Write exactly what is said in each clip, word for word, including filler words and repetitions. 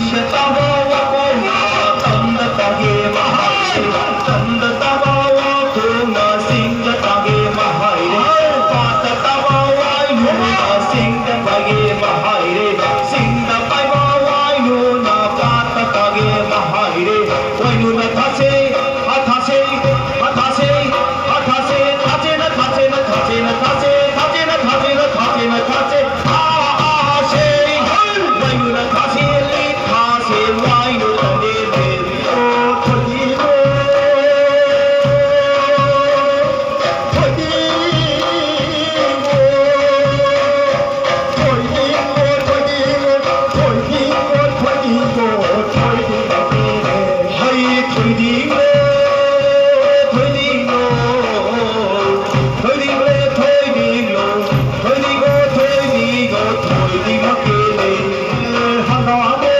ꯇꯥꯕ ꯋꯥꯈꯣꯡꯅ ꯇꯝꯗ ꯇꯥꯒꯦ ꯃꯍꯥꯏꯔꯦ, ꯇꯝꯗ ꯇꯥꯕ ꯋꯥꯈꯣꯡꯅ ꯆꯤꯡꯗ ꯇꯥꯒꯦ ꯃꯍꯥꯏꯔꯦ, ꯄꯥꯠꯇ ꯇꯥꯕ ꯋꯥꯏꯅꯨꯅ ꯆꯤꯡꯗ ꯄꯥꯏꯒꯦ ꯃꯍꯥꯏꯔꯦ, ꯆꯤꯡꯗ ꯄꯥꯏꯕ ꯋꯥꯏꯅꯨꯅ ꯄꯥꯠꯇ ꯇꯥꯒꯦ ꯃꯍꯥꯏꯔꯦ, ꯋꯥꯏꯅꯨꯅ ꯊꯥꯁꯦ, ꯑ ꯊꯥꯁꯦ, ꯑ ꯊꯥꯁꯦ, ꯑ ꯊꯥꯁꯦ, ꯊꯥꯁꯦꯅ, ꯊꯥꯁꯦꯅ, ꯊꯥꯁꯦꯅ, ꯊꯥꯁꯦ, ꯊꯥꯁꯦꯅ, ꯊꯥꯁꯦꯅ, ꯊꯥꯁꯦꯅ, ꯊꯥꯁꯦ, ꯑ, ꯑ, ꯁꯦ, ꯍꯩ! ꯋꯥꯏꯅꯨꯅ ꯊꯥꯁꯦ, ꯂꯤꯠ ꯊꯥꯁꯦ, ꯋꯥꯏꯅꯨ ꯇꯅꯦ, ꯂꯦ, ꯂꯤ, ꯑꯣ, ꯊꯣꯏꯗꯤ, ꯑꯣ, ꯊꯣꯏꯗꯤ, ꯑꯣ, ꯊꯣꯏꯗꯤ, ꯑꯣ, ꯊꯣꯏꯗꯤ, ꯑꯣ, ꯊꯣꯏꯗꯤ, ꯑꯣ, ꯊꯣꯏꯗꯤ, ꯑꯣ, ꯊꯣꯏꯗꯤ, ꯑꯣ, ꯍꯩ, ꯊꯣꯏꯗꯤ, ꯑꯣ, ꯊꯣꯏꯗꯤ, ꯑꯣ, ꯊꯣꯏꯗꯤ, ꯑꯣ, ꯊꯣꯏꯗꯤ, ꯑꯣ, ꯊꯣꯏꯗꯤ, ꯑꯣ, ꯊꯣꯏꯗꯤ, ꯑꯣ, ꯊꯣꯏꯗꯤ, ꯃꯀꯦꯅꯦ, ꯍꯪꯒꯥꯃꯦ꯫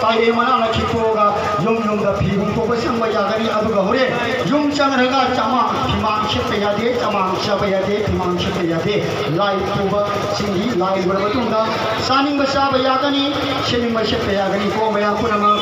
ꯂꯥꯏꯔꯦꯝ ꯃꯅꯥꯅ ꯈꯤꯛꯇꯣꯛꯑꯒ ꯌꯨꯝ ꯌꯨꯝꯗ ꯐꯤ ꯍꯨꯝꯗꯣꯛꯄ ꯆꯪꯕ ꯌꯥꯒꯅꯤ꯫ ꯑꯗꯨꯒ ꯍꯣꯔꯦꯟ ꯌꯨꯝ ꯆꯪꯈ꯭ꯔꯒ ꯆꯃꯥꯡ, ꯐꯤꯃꯥꯡ ꯁꯤꯠꯄ ꯌꯥꯗꯦ, ꯆꯃꯥꯡ ꯆꯥꯕ ꯌꯥꯗꯦ, ꯐꯤꯃꯥꯡ ꯁꯤꯠꯄ ꯌꯥꯗꯦ꯫ ꯂꯥꯏ ꯄꯨꯕꯁꯤꯡꯒꯤ ꯂꯥꯏ ꯎꯔꯕ ꯃꯇꯨꯡꯗ ꯆꯥꯅꯤꯡꯕ ꯆꯥꯕ ꯌꯥꯒꯅꯤ, ꯁꯦꯠꯅꯤꯡꯕ ꯁꯦꯠꯄ ꯌꯥꯒꯅꯤ꯫ ꯀꯣ ꯃꯌꯥꯝ ꯄꯨꯝꯅꯃꯛ